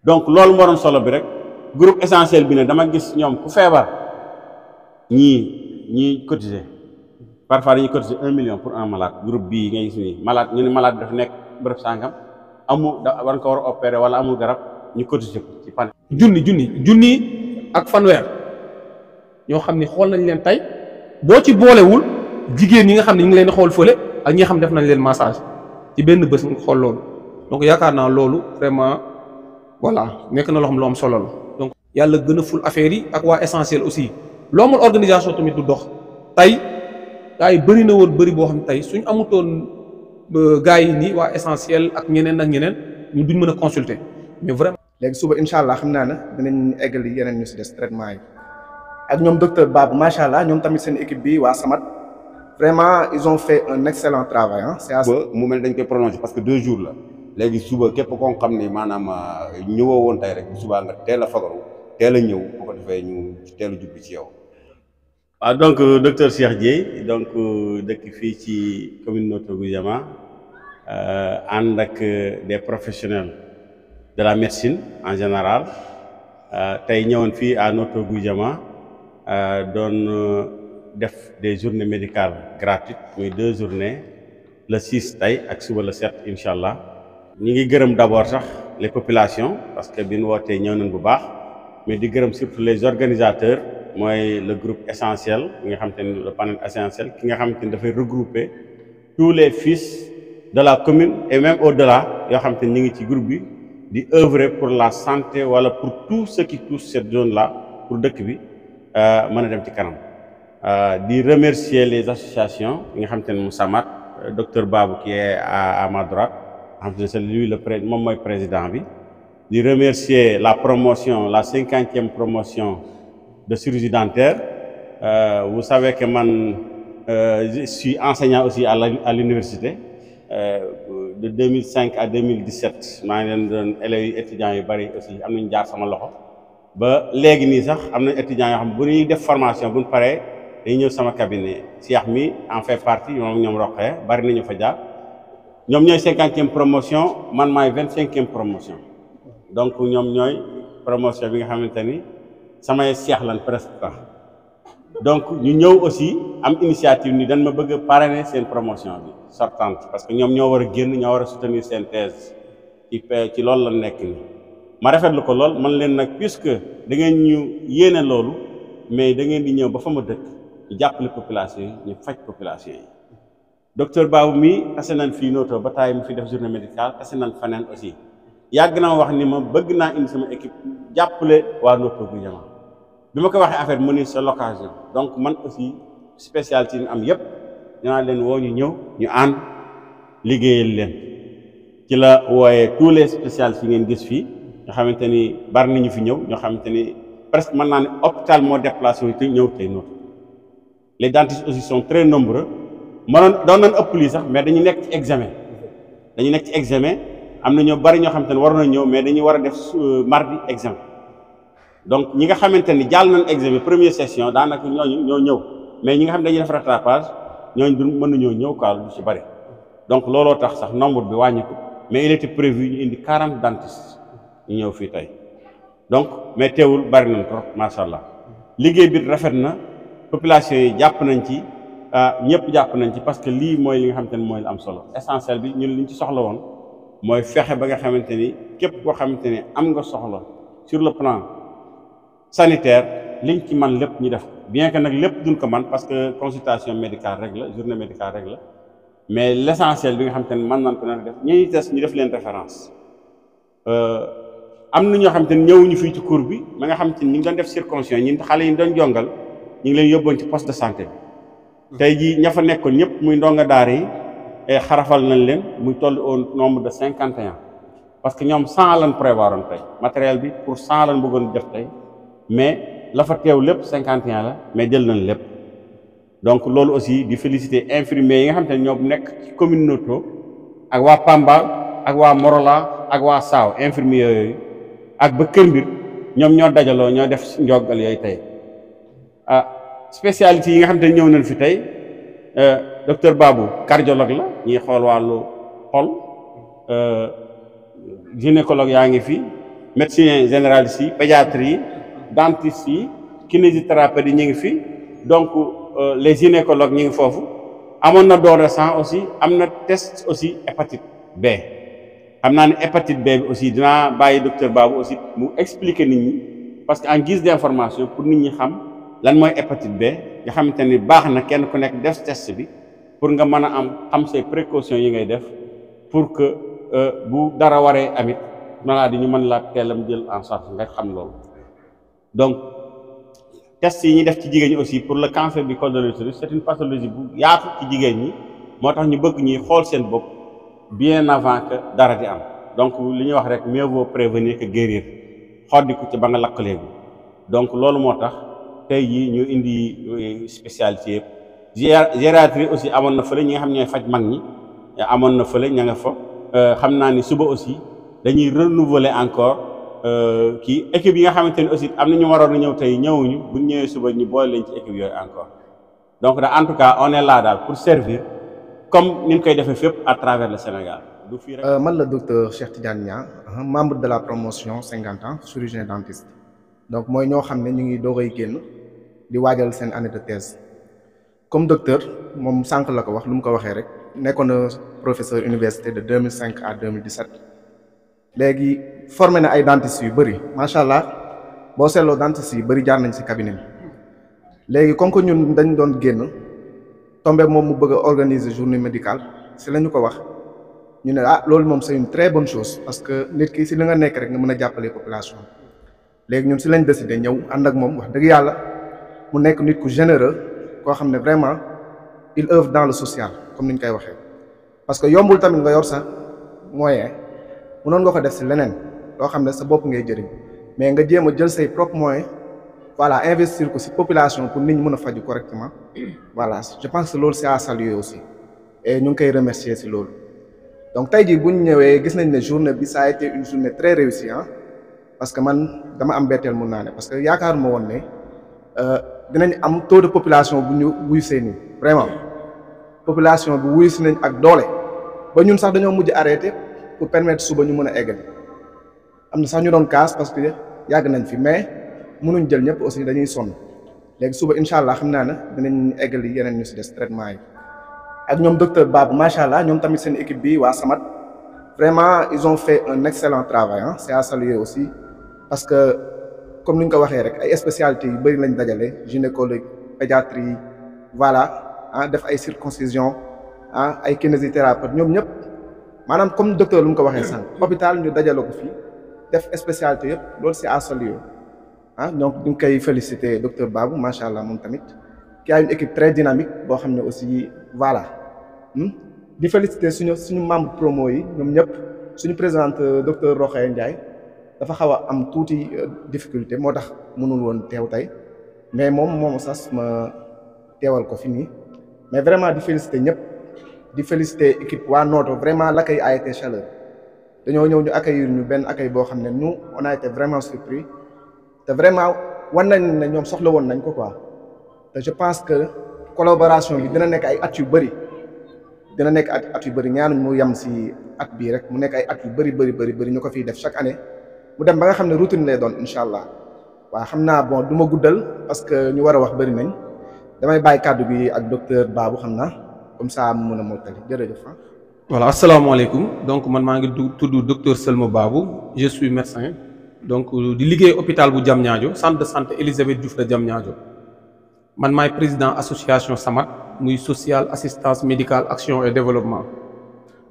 donc loolu moo doon solo bi rek groupe essentiel bi ne dama gis ñoom ku feebar ñii cotiser parfois dañuy cotiser 1 million pour un malade groupe bii ngay gis nii malade ñu ne malade dafa nekk bërëb sàngam war nga ko war a opérer wala amul garab ñu cotiser ko ci pan junni ak fanweer ñoo xam ni xool nañ leen tey boo ci boolewul jigéen ñi nga xam ne ñu ngi leen di xool fële ak ñi nga xam def nañ leen massage ci benn bés nga xool loolu donc yaakaar naa loolu vraiment voilà nekk na loo xam lu am solo la. donc yàlla gën a ful affaire yi ak waa essentiel aussi loo amul organisation tamit du dox tey gars yi bëri na woon bëri boo xam ne tey suñ amutoon gars yi nii waa essentiel ak ñeneen ñu duñ mën a consulter mais vraiment. léegi suba incha allah xam naa ne dinañ eggali yeneen ñu si des traitement yi ak ñoom docteur Babou macha allah ñoom tamit seen équipe bi waa Samat vraiment ils ont fait un excellent travail ah. c'est mu mel dañ koy prolonger parce que 2 jours la léegi suba képp koo xam ne maanaam ñëwoo woon tey rek suba nga teel a fagaru teel a ñëw bu ko defee ñu teel a jubbi ci yow. waaw donc docteur Cheikh Dieye donc dëkk fii ci commune Notto Gouye Diama ànd ak des professionnels de la médecine en général tey ñëwoon fii à Notto Gouye Diama doon def des journées médicales gratuites muy 2 journées le 6 tey ak suba le 7 incha allah. ñu ngi gërëm d'abord sax les populations parce que bi ñu wootee ñëw nañ bu baax mais di gërëm surtout les organisateurs mooy le groupe essentiel ki nga xam te ni le panel essentiel ki nga xam te ni dafay regrouper tous les fils de la commune et même au-delà yoo xam te ni ñu ngi ci groupe bi di œuvrer pour la santé wala pour tout ce qui touche cette zone là pour dëkk bi mën a dem ci kanam di remercier les associations yi nga xam te ne mu Samat docteur Babou qui est à ma droite c'est lui moom mooy président bi di remercier la promotion la 50e promotion de chirurgie dentaire vous savez que man je suis enseignant aussi à l'université de 2005 à 2017 maa ngi leen doon élèves étudiants yu bari aussi am nañu jaar sama loxo ba léegi nii sax am na étudiants yoo xam bu ñuy def formation bu ñu paree dañuy ñëw sama cabinet Cheikh mi en fait partie moom ñoom roqee bari nañu fa jaar ñoom ñooy 50e promotion man maay 25e promotion donc ñoom ñooy promotion bi nga xamante ni samay seex lan presque donc ñu ñëw aussi am initiative ni dañ ma bëgg a parrainer seen promotion bi sortante parce que ñoom ñoo war a génn ñoo war a soutenir seen thèse ci loolu la nekk ni ma rafetlu ko lool man leen nag puisque da ngeen ñu yéene loolu mais da ngeen di ñëw ba fa ma dëkk ñu jàppale population yi ñu faj population yi docteur Babou mi tase nañ fii Notto ba taay mu fi def journée médicale tase nañ faneen aussi yàgg na ma wax ni ma bëgg naa indi sama équipe jàppale waa Notto Gouye Diama bi ma ko waxee affaire mu ni c'est l'occasion donc man aussi spécialité yi am yépp dinaa leen woo ñu ñëw ñu ànd liggéeyal leen ci la wooyee tous les spécialistes yi ngeen gis fii nga xamante ni bari nañu fi ñëw ñoo xamante ni presque mën naa ne hôpital moo déplacé wu te ñëw tey Notto les dentistes aussi sont très nombreux doon nañ ëpp lii sax mais dañu nekk ci examen am na ñoo bari ñoo xamante ne waroon na ñëw mais dañuy war a def mardi examen donc ñi nga xamante ni jàll nañ examen première session daanaka ñooñu ñoo ñëw mais ñi nga xam ne dañuy def rattrapage ñooñu du mën nañoo ñëw quoi du ci bari donc looloo tax sax nombre bi wàññiku mais il était prévu ñu indi 40 dentistes ñu ñëw fii tey donc mais teewul bari nañ trop macha allah liggéey bi rafet na population yi jàpp nañ ci ñëpp jàpp nañ ci parce que lii mooy li nga xamante ni mooy lu am solo essentiel bi ñun li ñu ci soxla woon mooy fexe ba nga xamante ni képp koo xamante ni am nga soxla sur le plan sanitaire liñ ci man lépp ñu def ko bien que nag lépp duñ ko man parce que consultation médicale rek la journée médicale rek la mais l'essentiel bi nga xamante ni mën nañ ko nag def ñuy test ñu def leen référence am na ñoo xamante ni ñëwuñu fii ci cours bi ma nga xamante ni ñu ngi doon def circoncision ñi xale yi doon jongal ñu ngi leen yóbboon ci poste de santé bi tey jii ña fa nekkoon ñëpp muy ndonga daara yi xarafal nañ leen muy toll au nombre de 51 parce que ñoom 100 lañ prévoir woon tey matériel bi pour 100 lañ bëggoon def tey mais la fa teew lépp 51 la mais jël nañ lépp donc loolu aussi di féliciter infirmiers yi nga xam te ne ñoo nekk ci commune Notto ak waa Pambal ak waa Morola ak waa Saaw infirmiers yooyu ak ba Kër Mbir ñoom ñoo dajaloo ñoo def njogal yooyu tey spécialité yi nga xam te ne ñëw nañ fi tey docteur Babou cardiologue la ñuy xool wàllu xol gynécologue yaa ngi fi médecin généraliste yi pédiatrie yi dentiste yi kinésithérapeute yi ñu ngi fi donc les gynécologues ñu ngi foofu amoon na don de sang aussi am na test aussi hépatite B xam naa ne hépatite B bi aussi dinaa bàyyi docteur Babou aussi mu expliquer nit ñi parce que en guise d'information pour nit ñi xam lan mooy hépatite B nga xamante ni baax na kenn ku nekk def test bi pour nga mën a am xam say précautions yi ngay def pour que bu dara waree amit maladie ñu mën laa teelam jël en charge nga xam loolu. donc test yi ñuy def ci jigéen ñi aussi pour le cancer du col de l'utérus c'est une pathologie bu yaatu ci jigéen ñi moo tax ñu bëgg ñuy xool seen bopp bien avant que dara di am donc li ñuy wax rek mieux vaut prévenir que guérir xoddiku ci ba nga lakkaleegu donc loolu moo tax tey jii ñu indi spécialité yëpp gériatrie aussi amoon na fële ñi nga xam ñooy faj mag ñi amoon na fële ña nga fa xam naa ni suba aussi dañuy renouveler encore kii équipe yi nga xamante ni aussi am na ñu waroon a ñëw tey ñëwuñu bu ñu ñëwee suba ñu boole leen ci équipe yooyu encore donc en tout cas on est là daal pour servir comme ni ñu koy defee fépp à travers le Sénégal. du fii rek. man la docteur Cheikh Tidiane Niang membre de la promotion 50 ans chirurgien dentiste donc mooy ñoo xam ne ñu ngi doogay génn di waajal seen année de thèse comme docteur moom sànq la ko wax lu mu ko waxee rek nekkoon na professeur université de 2005 à 2017 léegi formé na ay dentistes yu bëri macha allah boo seetloo dentistes yu bëri jaar nañ ci cabinet bi léegi comme que ñun dañ doon génn tombé moom mu bëgg a organiser journée médicale ci la ñu ko wax ñu ne loolu moom c'est une très bonne chose parce que nit ki ci li nga nekk rek nga mën a jàppale population léegi ñun ci lañ décidé ñëw ànd ak moom wax dëgg yàlla mu nekk nit ku généreux koo xam ne vraiment il œuvre dans le social comme ni ñu koy waxee parce que yombul tamit nga yor sa moyen mënoon nga ko def ci leneen loo xam ne sa bopp ngay jëriñ mais nga jéem a jël say propres moyens voilà investir ko ci population pour nit ñi mën a faju correctement voilà je pense que loolu c'est à saluer aussi et ñu ngi koy remercier ci loolu donc tey jii bu ñu ñëwee gis nañ ne journée bi ça a été une journée très réussie parce que man dama am betteel mun naa ne parce que yaakaaruma woon ne dinañ am taux de population bu ñu wuyu see nii vraiment population bi wuyu si nañ ak doole ba ñun sax dañoo mujj arrêté pour permettre suba ñu mën a eggali am na sax ñu doon kaas parce que yàgg nañ fi mais mënuñ jël ñëpp aussi dañuy sonn léegi suba incha allah xam naa ne dinañ eggali yeneen ñu si des traitement yi ak ñoom docteur Babou macha allah ñoom tamit seen équipe bi waa Samat vraiment ils ont fait un excellent travail c'est à saluer aussi parce que comme ni ñu ko waxee rek ay spécialités yu bëri lañ dajale gynécologue pédiatrie voilà def ay circoncision ay kinésithérapeute ñoom ñëpp maanaam comme docteur lu mu ko waxee sànq hôpital ñu dajale ko fii def spécialité yëpp loolu c'est à saluer donc ñu ngi koy féliciter docteur Babou macha allah moom tamit qui a une équipe très dynamique boo xam ne aussi voilà di féliciter suñu membre promo yi ñoom ñëpp suñu présidente docteur Rokhaya Ndiaye dafa xaw a am tuuti difficulté moo tax mënul woon teew tey mais moom sax ma teewal ko fi nii mais vraiment di féliciter ñëpp di féliciter équipe waa Noto vraiment l'accueil a été chaleureux dañoo ñëw ñu accueillir ñu benn accueil boo xam ne nous on a été vraiment surpris te vraiment wan nañ ne ñoom soxla woon nañ ko quoi te je pense que collaboration bi dina nekk ay at yu bëri dina nekk at yu bëri ñaanuñ mu yem ci at bii rek mu nekk ay at yu bëri ñu ko fiy def chaque année mu dem ba nga xam ne routine lay doon incha allah waaw xam naa bon du ma guddal parce que ñu war a wax bëri nañ damay bàyyi kàddu bi ak docteur Babou xam naa comme ça mu mën a mottali jërëjëf. voilà asalaamaaleykum donc man maa ngi tudd docteur Selma Babou je suis médecin donc di liggéey hôpital bu Diamniadio centre de santé Elisabeth Diouf de Diamniadio man maay président association Samat muy social assistance médicale action et développement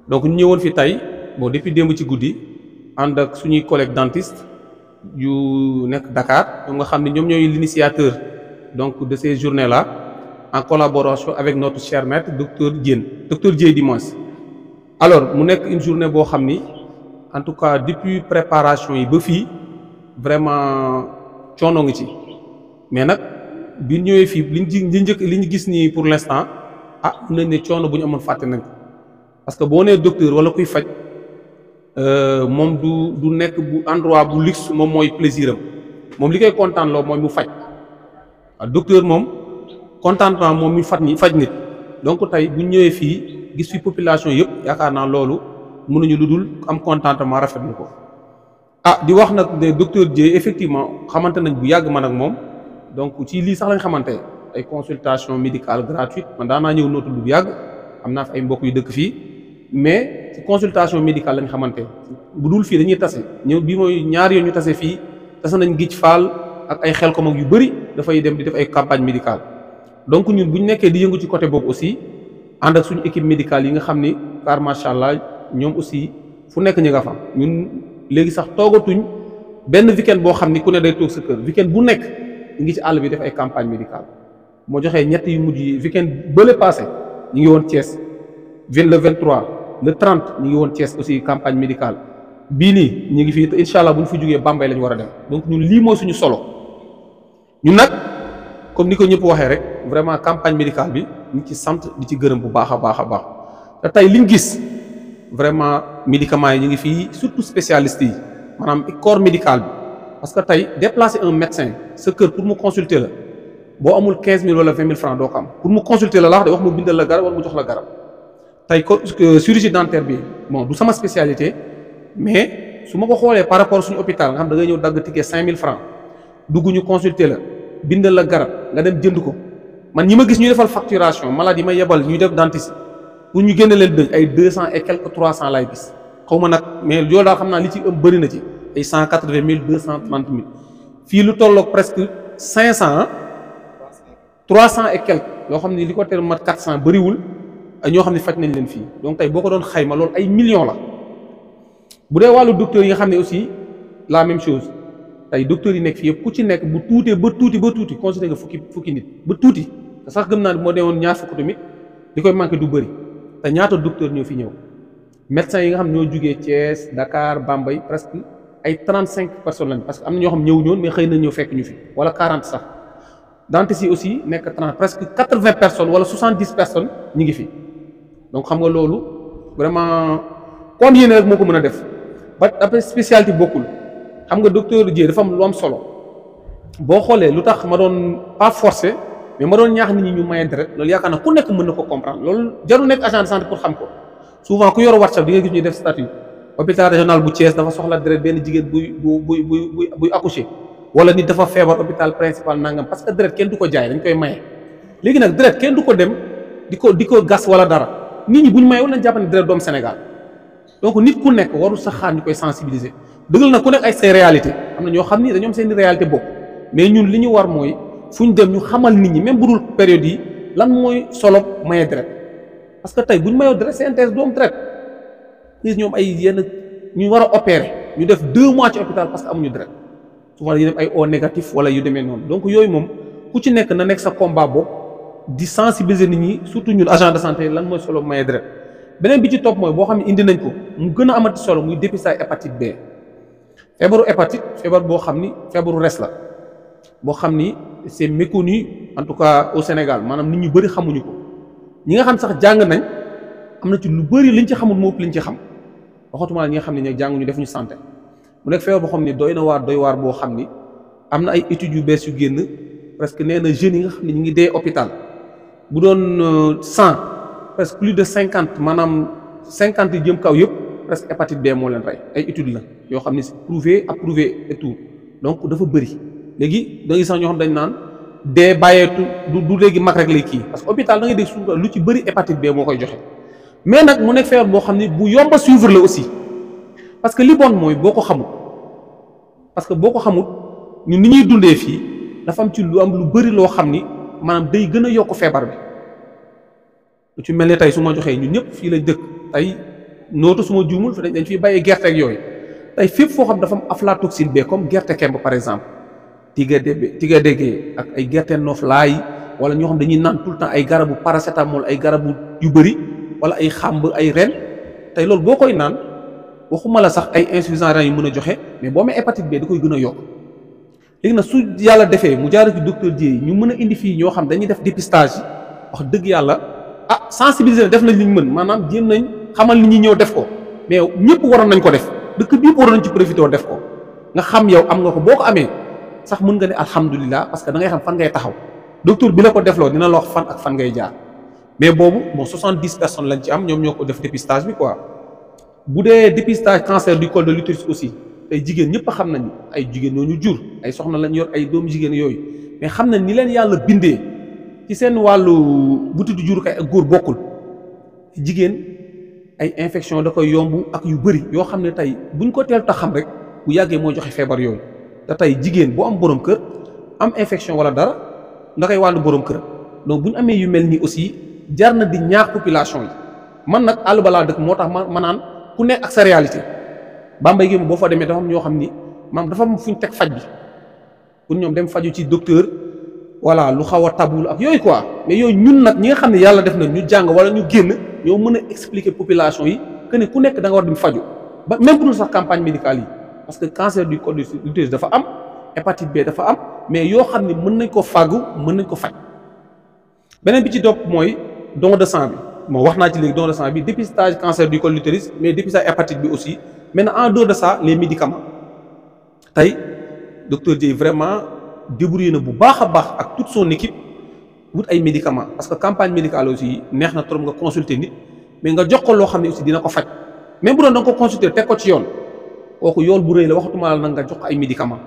donc ñu ñëwoon fi tey bon depuis démb ci guddi ànd ak suñuy collègues dentistes yu nekk Dakar ñoom nga xam ne ñoom ñooy l'initiateur donc de ces journées là en collaboration avec notre cher maître docteur Dieye Dimanche. alors mu nekk une journée boo xam ni en tout cas depuis préparation yi ba fii vraiment coono ngi ci mais nag bi ñëwee fii li ñu gis nii pour l'instant mun nañ ne coono bu ñu amoon fàtte nañ ko parce que boo nee docteur wala kuy faj moom du nekk bu endroit bu luxe moom mooy plaisir am moom li koy kontaan loo mooy mu faj waaw docteur moom contentement moom mi faj nit donc tey bu ñëwee fii gis fi population yëpp yaakaar naa loolu mënuñu lu dul am contentement rafetlu ko ah di wax nag ne docteur Dieye effectivement xamante nañ bu yàgg man ak moom donc ci lii sax lañ xamante ay consultation médicale gratuite man daanaa ñëw nootul bu yàgg am naa fi ay mbokk yu dëkk fii mais ci consultation médicale lañ xamante bu dul fii dañuy tase ñëw bi mooy ñaari yoon ñu tase fii tase nañ Gij Faal ak ay xel ko mag yu bëri dafay dem di def ay campagne médicale donc ñun bu ñu nekkee di yëngu ci côté boobu aussi ànd ak suñu équipe médicale yi nga xam ni car macha allah ñoom aussi fu nekk ñu nga fa ñun léegi sax toogatuñ benn weekend boo xam ni ku ne day toog sa kër weekend bu nekk ñu ngi ci àll bi def ay campagne médicale moo joxee ñett yu mujj yi weekend bële passé ñu ngi woon Thiès le 23 le 30 ñu ngi woon Thiès aussi campagne médicale bii nii ñu ngi fii te incha allah bu ñu fi jógee Bambey la ñu war a dem donc ñun lii mooy suñu solo ñun nag comme ni ko ñëpp waxee rek vraiment campagne médicale bi ñu ci sant di ci gërëm bu baax a baax a baax te tey liñ gis vraiment médicaments yi ñu ngi fii surtout spécialistes yi maanaam corps médical bi parce que tey déplacer un médecin sa kër pour mu consulter la boo amul 15 000 wala 20 000 francs doo ko am pour mu consulter la wax de wax mu bindal la garab wala mu jox la garab tey chirurgie dentaire bi bon du sama spécialité mais su ma ko xoolee par rapport suñu hôpital nga xam da ngay ñëw dagg ticket 5 000 francs dugg ñu consulter la bindal la garab nga dem jënd ko man ñi ma gis ñuy defal facturation malade yi ma yebal ñuy def dentiste pour ñu génne leen dëj ay 200 et quelques 300 laay gis xaw ma nag mais loolu daal xam naa li ci ëm bëri na ci ay 180 000 230 000 fii lu tolloog presque 500 300 et quelques loo xam ne li ko teel mat 400 bëriwul ñoo xam ne faj nañ leen fii donc tey boo ko doon xayma loolu ay millions la bu dee wàllu docteur yi nga xam ne aussi la même chose tey docteur yi nekk fii yëpp ku ci nekk bu tuutee ba tuuti considéré nga fukki nit ba tuuti te sax gëm naa ne moo demoon ñaar fukk tamit li koy manqué du bëri te ñaata docteur ñoo fi ñëw médecins yi nga xam ñoo jugee Thiès Dakar Bambey presque ay 35 personnes lañ parce que am na ñoo xam ñëw ñoon mais xëy na ñëw fekk ñu fi wala 40 sax dentistes yi aussi nekk 30 presque 80 personnes wala 70 personnes ñi ngi fi donc xam nga loolu vraiment comme yéen rek moo ko mën a def ba après spécialité bokkul xam nga docteur Dieye dafa am lu am solo boo xoolee lu tax ma doon pas forcé mais ma doon ñaax nit ñi ñu maye deret loolu yaakaar na ku nekk mën na ko comprendre loolu jarul nekk agent de santé pour xam ko souvent ku yor WhatsApp di nga gis ñuy def statut hôpital régional bu Thiès dafa soxla deret benn jigéen buy accoucher wala nit dafa feebar hôpital principal nangam parce que deret kenn du ko jaay dañ koy maye léegi nag deret kenn du ko dem di ko gas wala dara nit ñi bu ñu mayewul nañ jàpp ne deret doom Sénégal donc nit ku nekk warul sax xaar ñu koy sensibiliser dëggal na ku nekk ay say réalité am na ñoo xam ni dañoo am seen réalité bopp mais ñun li ñu war mooy fu ñu dem ñu xamal nit ñi même bu dul période yi lan mooy solo maye deret parce que tey bu ñu mayoo deret synthèse doom deret gis ñoom ay yenn ñu war a opérer ñu def 2 mois ci hôpital parce que amuñu deret souvent yu dem ay O négatif wala yu demee noonu donc yooyu moom ku ci nekk na nekk sa combat bopp di sensibiliser nit ñi surtout ñun agent de santé lan mooy solo maye deret beneen bi ci topp mooy boo xam ne indi nañ ko mu gën a amati solo muy dépistage hépatite B feebaru hépatite feebar boo xam ni feebaru res la boo xam ni c'est méconnu en tout cas au Sénégal maanaam nit ñu bëri xamuñu ko ñi nga xam sax jàng nañ am na ci lu bëri liñ ci xamul moo ëpp liñ ci xam waxatuma la ñi nga xam ne ñoo jànguñu def ñu santé mu nekk feebar boo xam ni doy waar boo xam ni am na ay études yu bees yu génn presque nee na jeunes yi nga xam ne ñu ngi dee hôpital bu doon 100 presque plus de 50 maanaam 50 yi jëm kaw yëpp presque hépatite B moo leen rey ay études la yoo xam ne c'est prouvé approuvé et tout donc dafa bëri léegi da ngay sax ñoo xam dañ naan dee bàyyeetu du léegi mag rek lay kii parce que hôpital da ngay dégg suuf lu ci bëri hépatite B moo koy joxe mais nag mu nekk feebar boo xam ne bu yomb a suivre la aussi parce que li bon mooy boo ko xamul parce que boo ko xamul ñun ni ñuy dundee fii dafa am ci lu bëri loo xam ni maanaam day gën a yokk feebar bi lu ci mel ne tey su ma joxee ñun ñëpp fii lañ dëkk tey nootu su ma juumul fi dañ fiy bàyyee gerte ak yooyu tey fépp foo xam dafa am aflatoxine B comme gerte kemb par exemple tiga déggee ak ay gerte noof laay wala ñoo xam dañuy naan tout le temps ay garabu paracétamol ay garabu yu bëri wala ay xàmb ay ren tey loolu boo koy naan waxuma la sax ay insuffisants rénaux yu mën a joxe mais boo amee hépatite B da koy gën a yokk léegi nag su yàlla defee mu jaaree ci docteur Dieye ñu mën a indi fii ñoo xam dañuy def dépistage yi wax dëgg yàlla sensibiliser def nañ li ñu mën maanaam jéem nañ xamal nit ñi ñëw def ko mais ñëpp waroon nañ ko def dëkk bi yëpp waroon nañ ci profité def ko nga xam yow am nga ko boo ko amee sax mën nga ne alhamdulilah parce que da ngay xam fan ngay taxaw docteur bi la ko defloo dina la wax fan ak fan ngay jaar mais boobu bon 70 personnes lañ ci am ñoom ñoo ko def dépistage bi quoi bu dee dépistage cancer du col de l'utérus aussi tey jigéen ñëpp a xam nañu ay jigéen ñoo ñu jur ay soxna lañ yor ay doomu jigéen yooyu mais xam nañ ni leen yàlla bindee ci seen wàllu butitu jurukaay ak góor bokkul jigéen ay infection da koy yomb ak yu bëri yoo xam ne tey buñ ko teel tax xam rek bu yàggee mooy joxe feebar yooyu te tey jigéen boo am borom kër am infection wala dara nga koy wàllu borom kër donc bu ñu amee yu mel nii aussi jar na di ñaax population yi man nag àll balaa dëkk moo tax ma naan ku nekk ak sa réalité Bambey gi boo fa demee dafa am ñoo xam ni maam dafa am fu ñu teg faj bi pour ñoom dem faju ci docteur voilà lu xaw a tabul ak yooyu quoi mais yooyu ñun nag ñi nga xam ne yàlla def na ñu jàng wala ñu génn ñoo mën a expliquer population yi que ne ku nekk da nga war di faju ba même bu dul sax campagne médicale yi parce que cancer du col de l'utérus dafa am hépatite B dafa am mais yoo xam ne mën nañ ko fàggu mën nañ ko faj beneen bi ci topp mooy don de sang bi moo wax naa ci léegi don de sang bi dépistage cancer du col de l'utérus mais dépistage hépatite bi aussi maintenant en dehors de ça les médicaments tey docteur Dieye vraiment débrouillé na bu baax a baax ak toute son équipe wut ay médicaments parce que campagne médicale aussi neex na trop nga consulter nit mais nga jox ko loo xam ne aussi dina ko faj même bu doon da nga ko consulter teg ko ci yoon kooku yoon bu rëy la waxatuma la nag nga jox ko ay médicaments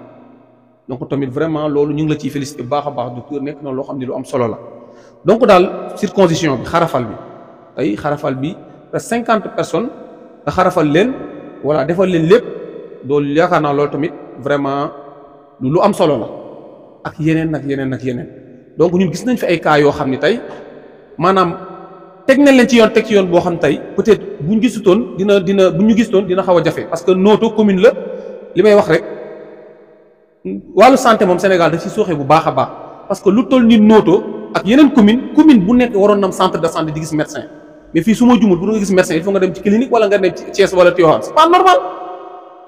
donc tamit vraiment loolu ñu ngi la ciy féliciter bu baax a baax docteur nekk na loo xam ne lu am solo la donc daal circoncision bi xarafal bi tey xarafal bi presque 50 personnes nga xarafal leen voilà defal leen lépp loolu yaakaar naa loolu tamit vraiment lu am solo la ak yeneen ak yeneen ak yeneen donc ñun gis nañ fi ay cas yoo xam ne tey maanaam teg nañ leen ci yoon teg ci yoon boo xam ne tey peut-être bu ñu gisutoon bu ñu gisutoon dina xaw a jafe parce que Noto commune la li may wax rek wàllu santé moom Sénégal daf ci sooxee bu baax a baax parce que lu toll ni Noto ak yeneen commune bu nekk waroon na am centre de santé di gis médecin mais fii su ma jumul pour nga gis médecin il faut nga dem ci clinique wala nga dem ci Thiès wala Tivaouane c'est pas normal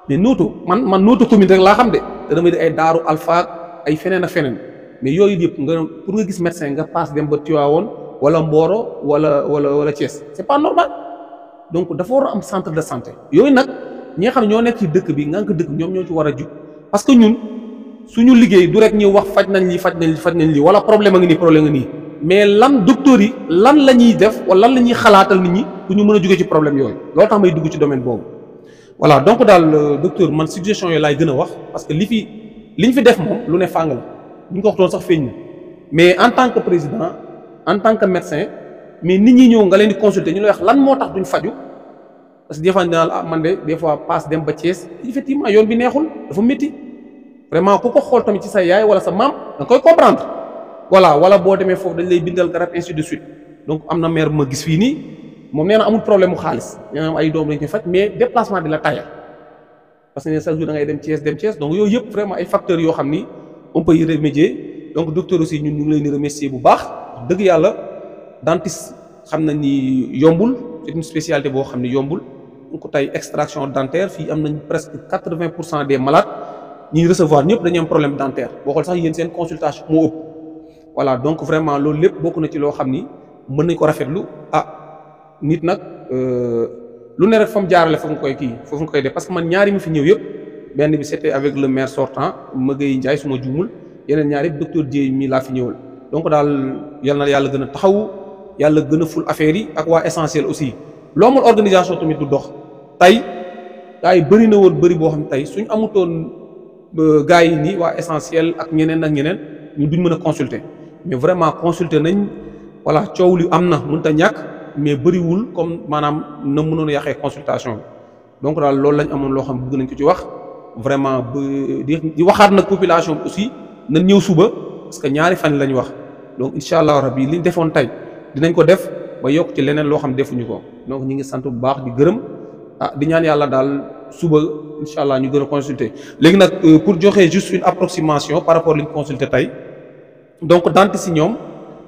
mais Noto man Noto commune rek laa xam de te damay di ay Daaru Alpha ay feneen ak feneen mais yooyu yëpp nga pour nga gis médecin nga passe dem ba Tivaouane wala Mboro wala Thiès c'est pas normal donc dafa war a am centre de santé yooyu nag ñi nga xam ne ñoo nekk ci dëkk bi nga ko dëkk ñoom ñoo ci war a jug parce que ñun suñu liggéey du rek ñëw wax faj nañ lii wala problème a ngi nii mais lan docteur yi lan la ñuy def wala lan la ñuy xalaatal nit ñi pour ñu mën a jógee ci problème yooyu loolu tax may dugg ci domaine boobu voilà donc daal docteur man suggestion yooyu laay gën a wax parce que li ñu fi def moom lu ne fàng la bu ñu ko waxtoon sax feeñ na mais en tant que président en tant que médecin mais nit ñi ñëw nga leen di consulter ñu lay wax lan moo tax duñ faju parce que des fois dinaa la man de des fois passe dem ba Thiès effectivement yoon bi neexul dafa métti vraiment ku ko xool tamit ci sa yaay wala sa maam da nga koy comprendre voilà wala boo demee foofu dañ lay bindal garab ainsi de suite donc am na maire bu ma gis fii nii moom nee na amul problème mu xaalis nee na ay doom lañ koy faj mais déplacement di la tayal parce que chaque jour da ngay dem Thiès donc yooyu yëpp vraiment ay facteurs yoo xam ni on peut y remédier donc docteur aussi ñun ñu ngi leen di remercier bu baax dëgg yàlla dentiste xam na ni yombul c'est une spécialité boo xam ni yombul donc tey extraction dentaire fii am nañ presque 80% des malades ñuy recevoir ñëpp dañuy am problème dentaire boo xool sax yéen seen consultation moo ëpp voilà donc vraiment loolu lépp bokk na ci loo xam ni mën nañ ko rafetlu nit nag lu ne rek fa mu jaarale foofu nga koy def parce que man ñaari mi fi ñëw yëpp benn bi c'était avec le maire sortant Maguette Ndiaye su ma juumul yeneen ñaari yëpp docteur Dieye mi laa fi ñëwal donc daal yal na yàlla gën a taxawu yàlla gën a ful affaire yi ak waa essentiel aussi loo amul organisation tamit du dox tey gars yi bëri na woon bëri boo xam ne tey suñ amutoon gars yi nii waa essentiel ak ñeneen ñu duñ mën a consulter mais vraiment consulter nañ voilà coow li am na mënut a ñàkk mais bëriwul comme maanaam na mënoon a yàqee consultation bi donc daal loolu lañ amoon loo xam bëgg nañ ko ci wax vraiment di waxaat nag population bi aussi nañ ñëw suba parce que ñaari fan lañ wax donc incha allah rabbi liñ defoon tey dinañ ko def ba yokk ci leneen loo xam defuñu ko donc ñu ngi sant bu baax di gërëm di ñaan yàlla daal suba incha allah ñu gën a consulter léegi nag pour joxe juste une approximation par rapport liñ consulter tey donc dentiste yi ñoom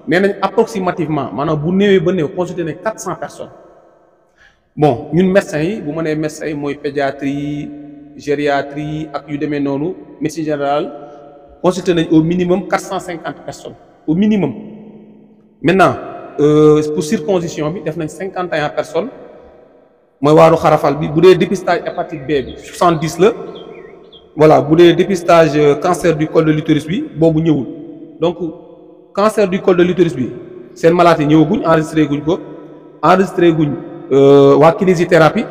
nee nañ approximativement maanaam bu néewee ba néew consulter nañ 400 personnes bon ñun médecins yi bu ma nee médecins yi mooy pédiatrie gériatrie ak yu demee noonu médecine générale consulter nañ au minimum 450 personnes au minimum maintenant pour circoncision bi def nañ 51 personnes mooy waaru xarafal bi bu dee dépistage hépatite B bi 70 la voilà bu dee dépistage cancer du col de l'utérus bi boobu ñëwul donc cancer du col de l'utérus bi seen malade yi ñëwaguñ enregistré guñ waa kinésithérapie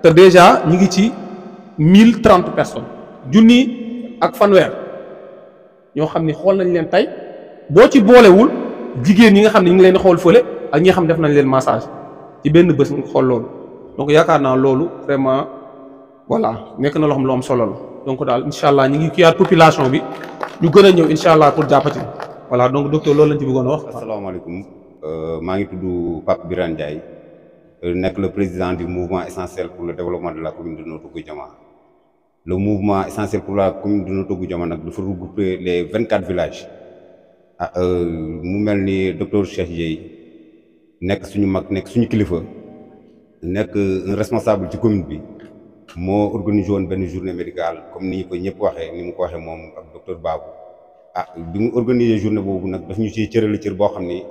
te déjà ñi ngi ci 1030 personnes junni ak fanweer ñoo xam ni xool nañ leen tey boo ci boolewul jigéen ñi nga xam ne ñu ngi leen di xool fële ak ñi nga xam def nañ leen massage ci benn bés nga xool loolu donc yaakaar naa loolu vraiment voilà nekk na loo xam lu am solo la donc daal incha allah ñu ngi kiyaat population bi ñu gën a ñëw incha allah pour jàppati voilà donc docteur loolu lañ ci bëggoon a wax. asalaamaaleykum maa ngi tudd Pape Birane Ndiaye nekk le président du mouvement essentiel pour le développement de la commune de Notto Gouye Diama. Le mouvement essentiel pour la commune de Notto Gouye Diama nag dafa regrouper les 24 villages mu mel ni docteur Cheikh Dieye nekk suñu mag nekk suñu kilifa nekk un responsable ci commune bi moo organisé woon benn journée médicale comme ni ñu ko ñëpp waxee ni mu ko waxee moom ak docteur Babou bi mu organisé journée boobu nag daf ñu ciy cërale cër boo xam ni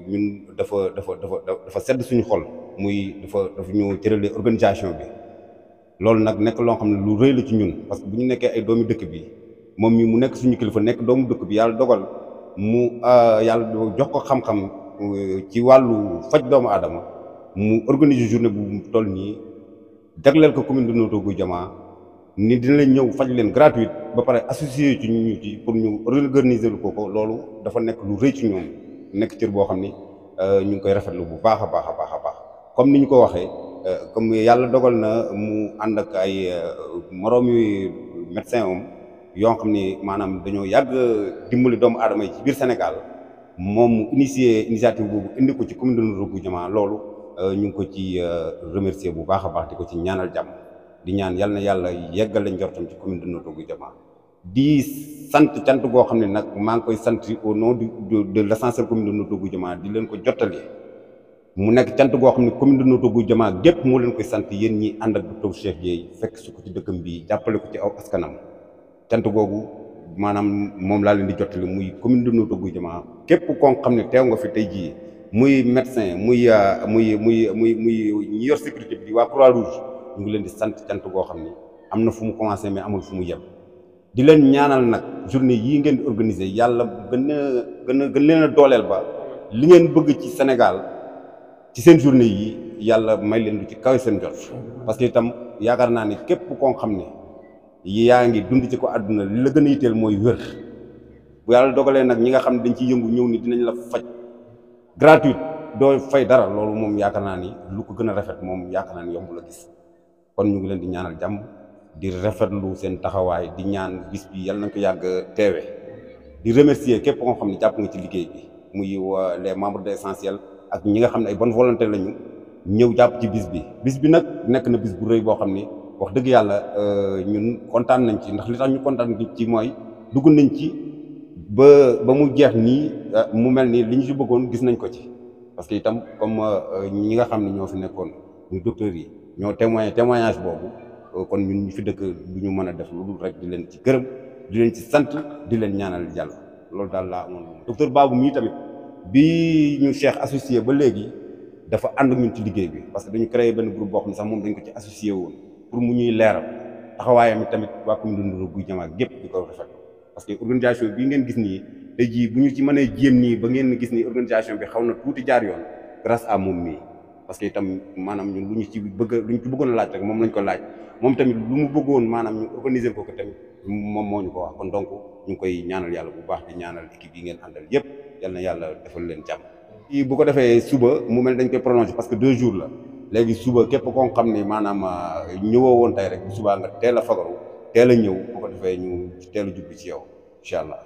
ñun dafa sedd suñu xol muy dafa ñu cërale organisation bi loolu nag nekk loo xam ne lu rëy la ci ñun parce que bu ñu nekkee ay doomi dëkk bi moom mi mu nekk suñu kilifa nekk doomu dëkk bi yàlla dogal mu yàlla jox ko xam-xam ci wàllu faj doomu aadama mu organiser journée bu toll nii jagleel ko commune de Notto Gouye Diama ni dina leen ñëw faj leen gratuite ba pare associé ci ñu ci pour ñu organiser lu ko loolu dafa nekk lu rëy ci ñoom nekk cër boo xam ni ñu ngi koy rafetlu bu baax a baax a baax a baax comme ni ñu ko waxee comme yàlla dogal na mu ànd ak ay moroomi médecin am yoo xam ni maanaam dañoo yàgg dimbali doomu aadama yi ci biir Sénégal moom mu initié initiative boobu indi ko ci commune de Notto Gouye Diama loolu ñu ngi ko ci remercier bu baax a baax di ko ci ñaanal jàmm di ñaan yal na yàlla yeggale njortam ci commune de Notto Gouye Diama di sant cant goo xam ne nag maa ngi koy sant au nom de l'essentiel commune de Notto Gouye Diama di leen ko jottali mu nekk cant goo xam ne commune de Notto Gouye Diama gépp moo leen koy sant yéen ñi ànd ak docteur Cheikh Dieye fekk su ko ci dëkkam bi jàppale ko ci aw askanam cant googu maanaam moom laa leen di jottali muy commune de Notto Gouye Diama képp koo xam ne teew nga fi tey jii muy médecin muy ñi yor sécurité bi di waa Croix-Rouge ñu ngi leen di sant cant goo xam ni am na fu mu commencé mais amul fu mu yem di leen ñaanal nag journée yii ngeen di organiser yàlla gën leen a dooleel ba li ngeen bëgg ci Sénégal ci seen journée yi yàlla may leen lu ci kaw seen jot parce que itam yaakaar naa ne képp koo xam ne yaa ngi dund ci ko àdduna li la gën a yitteel mooy wér bu yàlla dogalee nag ñi nga xam ne dañ ciy yëngu ñëw ni dinañ la faj gratuite doo fay dara loolu moom yaakaar naa ni lu ko gën a rafet moom yaakaar naa ni yomb la gis kon ñu ngi leen di ñaanal jàmm di rafetlu seen taxawaay di ñaan bis bi yàlla nañ ko yàgg teewe di remercier képp koo xam ne jàpp nga ci liggéey bi muy les membres de Essentiel ak ñi nga xam ne ay bonne volonté lañu ñëw jàpp ci bis bi nag nekk na bis bu rëy boo xam ni wax dëgg yàlla ñun kontaan nañ ci ndax li tax ñu kontaan ci mooy dugg nañ ci ba mu jeex nii mu mel ni li ñu ci bëggoon gis nañ ko ci parce que itam comme ñi nga xam ne ñoo fi nekkoon muy docteurs yi ñoo témoignage boobu kon ñun ñu fi dëkk du ñu mën a def lu dul rek di leen ci gërëm di leen ci sant di leen ñaanal yàlla loolu daal laa amoon docteur Babou mii tamit bi ñu Cheikh associé ba léegi dafa ànd ñun ci liggéey bi parce que dañu créé benn groupe boo xam ne sax moom dañ ko ci associé woon pour mu ñuy leeral taxawaayam tamit waa commune de Notto Gouye Diama gépp di ko rafetlu parce que organisation bii ngeen gis nii tey jii bu ñu ci mënee jéem nii ba ngeen gis ni organisation bi xaw na tuuti jaar yoon grâce à moom mii parce que itam maanaam ñun lu ñu ci bëggoon a laaj rek moom lañ ko laaj moom tamit lu mu bëggoon maanaam ñu organiser ko tamit moom moo ñu ko wax kon donc ñu ngi koy ñaanal yàlla bu baax di ñaanal équipe yi ngeen àndal yépp yal na yàlla defal leen jàmm. kii bu ko defee suba mu mel dañ koy prolonger parce que 2 jours la léegi suba képp koo xam ne maanaam ñëwoo woon tey rek bu subaa nga teel a fagaru teel a ñëw bu ko defee ñu teel a jublu ci yow incha allah.